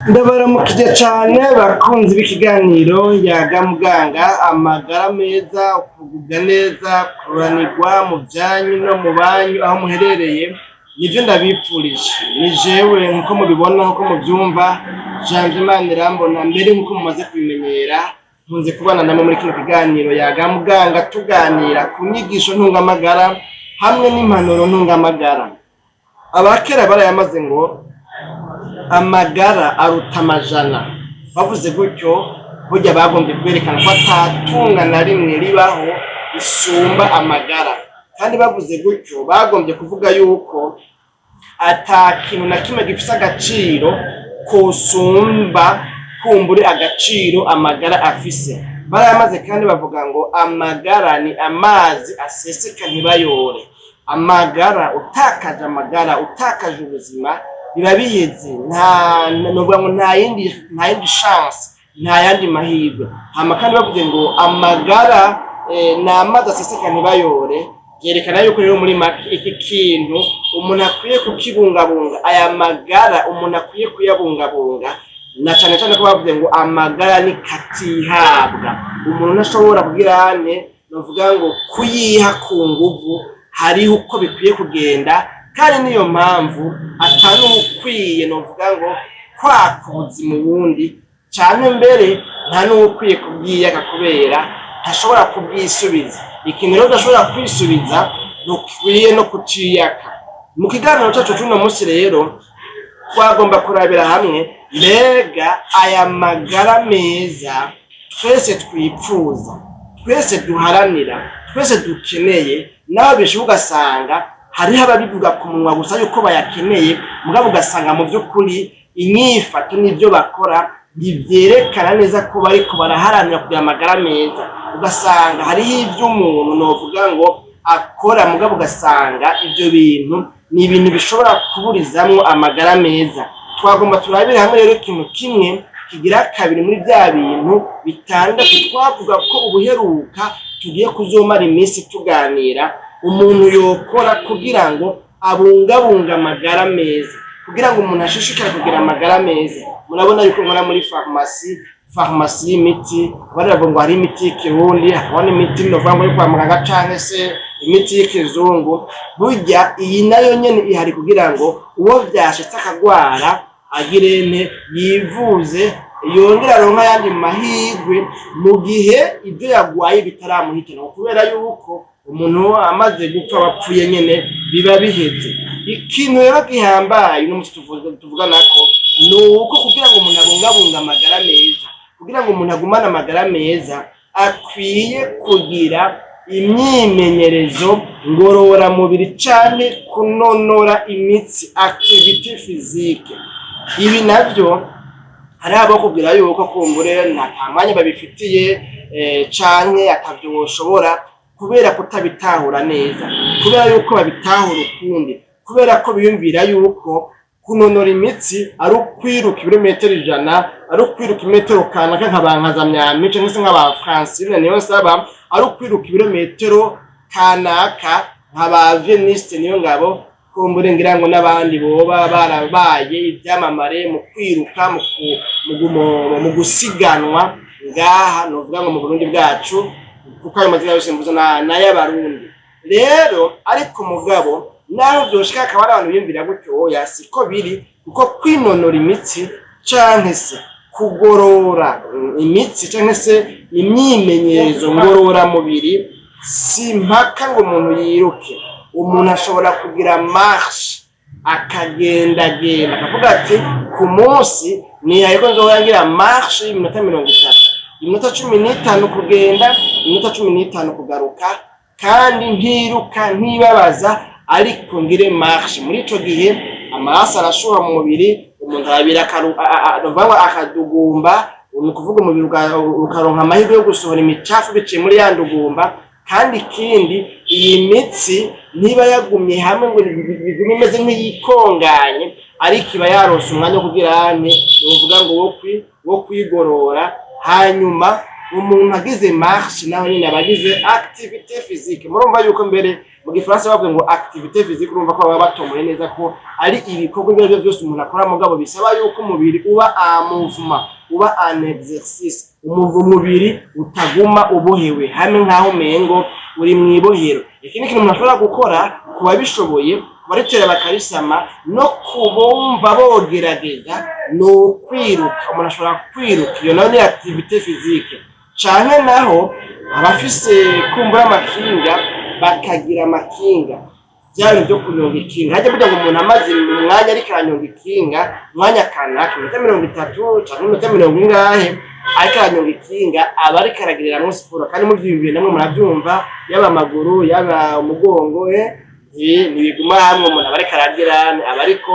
Ndabaramukije cane bakunzi b'ikiganiro Yaga Muganga. Amagara meza, kugubwa neza, kururanirwa mu vyanyu no mu banyu aho muherereye, nivyo ndabipfurije. Ni jewe nkuko mubibona, nkuko muvyumva, Janvier Manirambona. Mbere nkuko mumaze kubimenyera, nkunze kubana namwe muri kino kiganiro Yaga Muganga, tuganira ku nyigisho ntungamagara hamwe n'impanuro ntungamagara. Abakera barayamaze ngo amagara aruta amajana. Bavuze gutyo, burya bagombye kwerekana ko atatunga na rimwe ribaho risumba amagara. Kandi bavuze gutyo, bagombye kuvuga yuko ata kintu na kimwe gifise agaciro kosumba kumbure agaciro amagara afise. Barayamaze kandi bavuga ngo amagara ni amazi aseseka ntibayore. Amagara, utakaje amagara, utakaje ubuzima, biba biheze. Nta novuga ngo nta yindi chance, nta yandi mahirwe. Hama kandi bavuze ngo amagara ni amazi aseseka ntibayore, byerekana yuko rero muri make iki kintu umuntu akwiye kukibungabunga. Aya magara umuntu akwiye kuyabungabunga, na cane cane ko bavuze ngo amagara ni katihabwa. Umuntu ntashobora kugira ane, novuga ngo kuyiha ku nguvu. Hariho uko bikwiye kugenda, kandi niyo mpamvu atanuwukwiye, novuga ngo, kwaka ubuzima uwundi, canke mbere nta n'uwukwiye kubwiyaka, kubera ntashobora kubwisubiza. Ikintu rero udashobora kwisubiza, ntukwiye no kuciyaka. Mu kiganiro cacu c'uno munsi rero, twagomba kurabira hamwe mbega aya magara meza twese twipfuza, twese duharanira, twese dukeneye, naho bishuka ugasanga hariho ababivuga ku munwa gusa yuko bayakeneye, mugabo ugasanga mu by'ukuri inyifato n'ibyo bakora ntibyerekana neza ko bariko baraharanira kugira amagara meza. Ugasanga hariho ibyo umuntu, novuga ngo, akora, mugabo ugasanga ibyo bintu ni ibintu bishobora kuburizamwo amagara meza. Twagomba turabire hamwe rero ikintu kimwe kigira kabiri muri bya bintu bitandatu twavuga ko ubuheruka tugiye kuzomara iminsi tuganira, umuntu yokora kugira ngo abungabunge amagara meza, kugira ngo umuntu ashishikare kugira amagara meza. Murabona yuko nkora muri farumasi, farumasi y'imiti. Bari bavuga ngo hari imiti y'ikirundi, hakaba n'imiti novuga ngo yo kwa muganga, canke se imiti y'ikizungu. Burya iyi nayo nyene ihari kugira ngo uwo vyashitse akagwara agirene yivuze, yongere aronke ayandi mahirwe mu gihe ibyo yagwaye bitaramuhitana, kubera yuko umuntu amaze gupfa bapfuye nyene, biba biheze. Ikintu rero gihambaye uno munsi tuvugana ko ni uko kugira ngo umuntu abungabunge amagara meza, kugira ngo umuntu agumane amagara meza, akwiye kugira imyimenyerezo ngororamubiri canke kunonora imitsi, activité physique. Ibi navyo hariho abo kubwira yuko kumbure nta mwanya babifitiye, canke atavyo boshobora, kubera kutabitahura neza, kubera yuko babitahura ukundi, kubera ko biyumvira yuko kunonora imitsi ari ukwiruka ibirometero 100, ari ukwiruka imetero kanaka nka ba Nkazamyami canke se nka ba Francine Niyonsaba, ari ukwiruka ibirometero kanaka nka ba Veniste Niyongabo, kumbure ngira ngo n'abandi boba barabaye ivyamamare mu kwiruka, mu gusiganwa ngaha, novuga ngo mu Burundi bwacu, kuko ayo mazina yose mvuze n'ay'Abarundi rero. Ariko mugabo naho vyoshika akaba ari abantu biyumvira gutyo, oya, siko biri, kuko kwinonora imitsi canke se kugorora imitsi canke se imyimenyerezo ngororamubiri si mpaka ngo umuntu yiruke. Umuntu ashobora kugira marche, akagendagenda, akavuga ati ku munsi nihaye ko nzohora ngira marche y'iminota 30, iminota 15 kugenda, iminota 15 kugaruka, kandi ntiruka, ntibabaza, ariko ngire marche. Muri ico gihe amaraso arashuha mu mubiri, umuntu arabira, nukuvuga ngo akadugumba, ni ukuvuga umubiri ukaronka amahirwe yo gusohora imicafu biciye muri ya ndugumba. Kandi ikindi, iyi mitsi ntiba yagumye hamwe ngo bigume imeze nk'iyikonganye, ariko iba yaronse umwanya wo kugira ane, ni ukuvuga ngo wo kwigorora. Hanyuma Umuntu agize marche naho nyine aba agize activité physique. Murumva yuko mbere mu Gifaransa bavuga ngo activité physique, urumva ko baba batomoye neza ko ari ibikorwa ibyo aribyo byose umuntu akora, mugabo bisaba yuko umubiri uba en mouvement, uba en exercice, umubiri utaguma ubohewe hamwe nk'aho umengo uri mu ibohero. Ikindi kintu umuntu ashobora gukora, ku babishoboye, ku baritera bakarisama no kubumva bogerageza, ni ukwiruka. Umuntu ashobora kwiruka, iyo nayo ni activité physique. Canke naho abafise kumbura amakinga, bakagira amakinga, bya bintu byo kunyonga ikinga. Hajya burya ngo umuntu amaze umwanya ariko aranyonga ikinga, umwanya kanaka, iminota 30 canke iminota mirongo ingahe ariko aranyonga ikinga, aba ariko aragiriramwo siporo. Kandi mu vyiyumviro namwe muravyumva, yaba amaguru, yaba umugongo, ntibiguma hamwe. Umuntu aba ariko aragira, aba ariko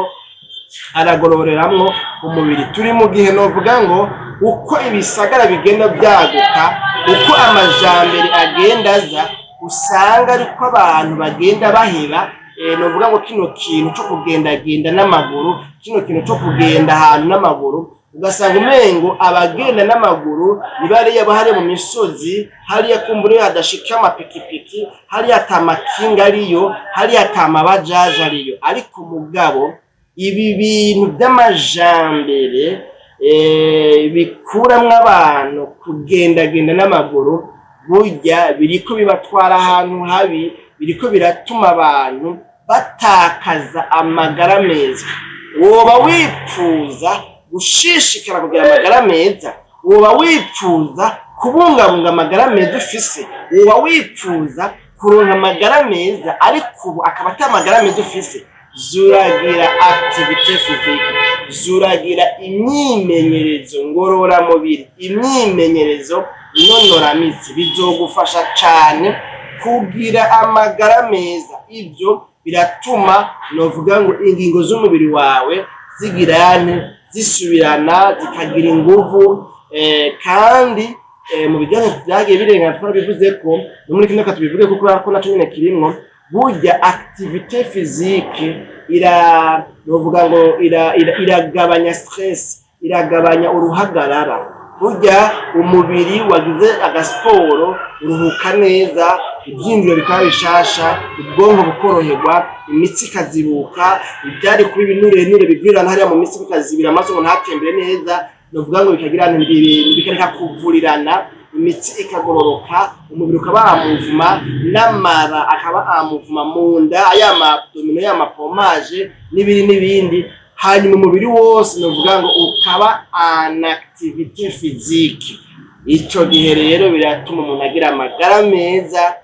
aragororeramwo umubiri. Turi mu gihe novuga ngo uko ibisagara bigenda byaguka, uko amajambere agenda aza, usanga ariko abantu bagenda baheba novuga ngo kino kintu co kugendagenda n'amaguru, kino kintu co kugenda ahantu n'amaguru. Ugasanga umengo abagenda n'amaguru ni bariya bahari mu misozi hariya, kumbure hadashika amapikipiki, hariya ata makinga ariyo, hariya ata mabajaje ariyo. Ariko mugabo ibi bintu by'amajambere bikuramwo abantu kugendagenda n'amaguru, burya biriko bibatwara ahantu habi, biriko biratuma abantu batakaza amagara meza. Woba wipfuza gushishikara kugira amagara meza, woba wipfuza kubungabunga amagara meza ufise, woba wipfuza kuronka amagara meza ariko ubu akaba ata amagara meza ufise, zuragira activité physique, zuragira imyimenyerezo ngororamubiri, imyimenyerezo inonoramitsi. Bizogufasha cane kugira amagara meza. Ivyo biratuma novuga ngo ingingo z'umubiri wawe zigirane, zisubirana, zikagira inguvu. Kandi mu biganiro vyagiye birengana twarabivuze ko no muri kino tubivuge, kuko ko naco nyene kirimwo. Burya activité physique ira novuga ngo iragabanya stress, iragabanya uruhagarara. Burya umubiri wagize agasiporo uruhuka neza, ivyiyumviro bikaba bishasha, ubwonko bukoroherwa, imitsi ikazibuka, ivyari kuba ibinurenure bigwirirana hariya mu mitsi bikazibira amaraso ngo ntatembere neza, novuga ngo bikagira bikareka kuvurirana, imitsi ikagororoka, umubiri ukaba en mouvement, n'amara akaba en mouvement mu nda, ya ma abdominaux, ya ma pompage n'ibindi n'ibindi. Hanyuma umubiri wose novuga ngo ukaba en activité physique. Ico gihe rero biratuma umuntu agira amagara meza.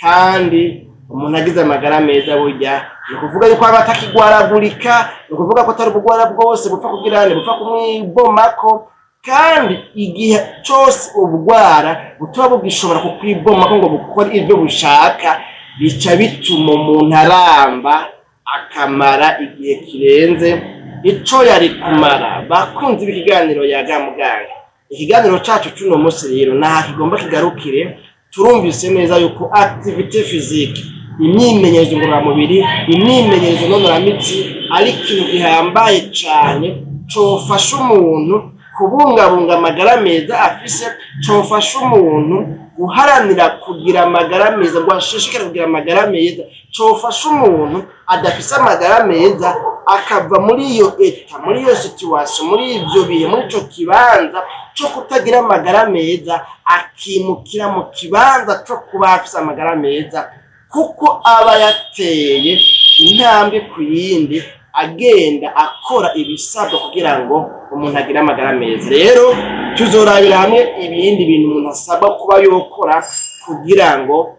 Kandi umuntu agize amagara meza, burya ni ukuvuga yuko aba atakigwaragurika, ni ukuvuga ko atari ubugwara bwose bupfa kugira bupfa kumwibomako. Kandi igihe cose ubugwara butoba bugishobora kukwibomako ngo bukore ivyo bushaka, bica bituma umuntu aramba, akamara igihe kirenze ico yari kumara. Bakunzi b'ikiganiro Yaga Muganga, ikiganiro cacu c'uno musi rero naha kigomba kigarukire. Turumvise neza yuko activité physique, imyimenyerezo ngororamubiri, imyimenyerezo nonoramitsi, ari ikintu gihambaye cane cofasha umuntu kubungabunga amagara meza afise, cofasha umuntu guharanira kugira amagara meza, ngo ashishikare kugira amagara meza, cofasha umuntu adafise amagara meza akava muri iyo état, muri iyo situation, muri ivyo bihe, muri ico kibanza co kutagira amagara meza, akimukira mu kibanza co kuba afise amagara meza, kuko aba yateye intambwe ku yindi, agenda akora ibisabwa kugira ngo umuntu agire amagara meza. Rero tuzorabira hamwe ibindi bintu umuntu asabwa kuba yokora kugira ngo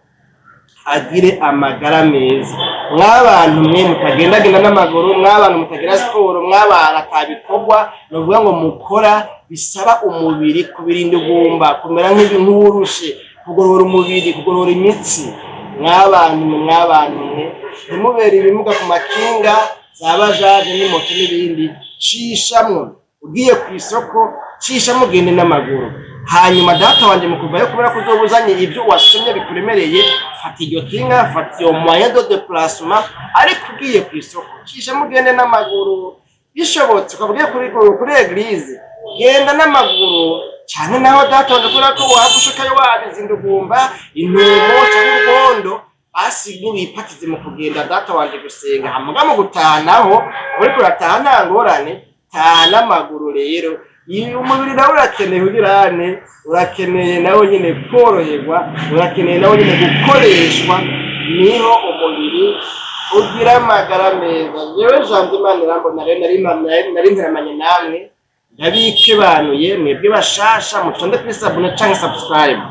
agire amagara meza. Mw'abantu mwe mutagendagenda n'amaguru, mw'abantu mutagira siporo, mw'abantu atabikorwa novuga ngo mukora bisaba umubiri kubirinda ugumba kumera nk'uwurushe, kugorora umubiri, kugorora imitsi, mw'abantu mwe, mw'abantu mwe, ntimubere ibimuga ku makinga, za bajaje n'imoto n'ibindi. Cishamwo ugiye ku isoko, cishamwo ugende n'amaguru. Hanyuma data wanje, mu kuvayo, kubera ko uzoba uzanye ibyo wasomye bikuremereye, fata iryo kinga, fata iyo moyen de déplacement. Ariko ugiye ku isoko, cishamwo ugende n'amaguru. Bishobotse ukaba ugiye kuri église, genda n'amaguru. Canke naho data wanje, kubera ko waba ushikayo wabize indugumba, intumo canke urugondo, basi niwipakize mu kugenda, data wanje, gusenga. Hamuga mu gutaha naho uriko urataha, nta ngorane, taha n'amaguru. Rero iyo umubiri nawe urakeneye ubirane, urakeneye nawe nyine koroherwa, urakeneye nawe nyine gukoreshwa, niho umubiri ugira amagara meza. Jewe Jambo Imana irambona, rero nari nteramanye namwe, ndabikebanuye mwebwe bashasha mutonde kuri s'abonner canke subscribe,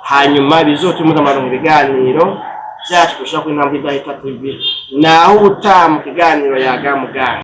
hanyuma bizotuma muza mu biganiro byacu dushaka kuri Intambwe Idahita TV. Naho ubutaha mu kiganiro Yaga Muganga.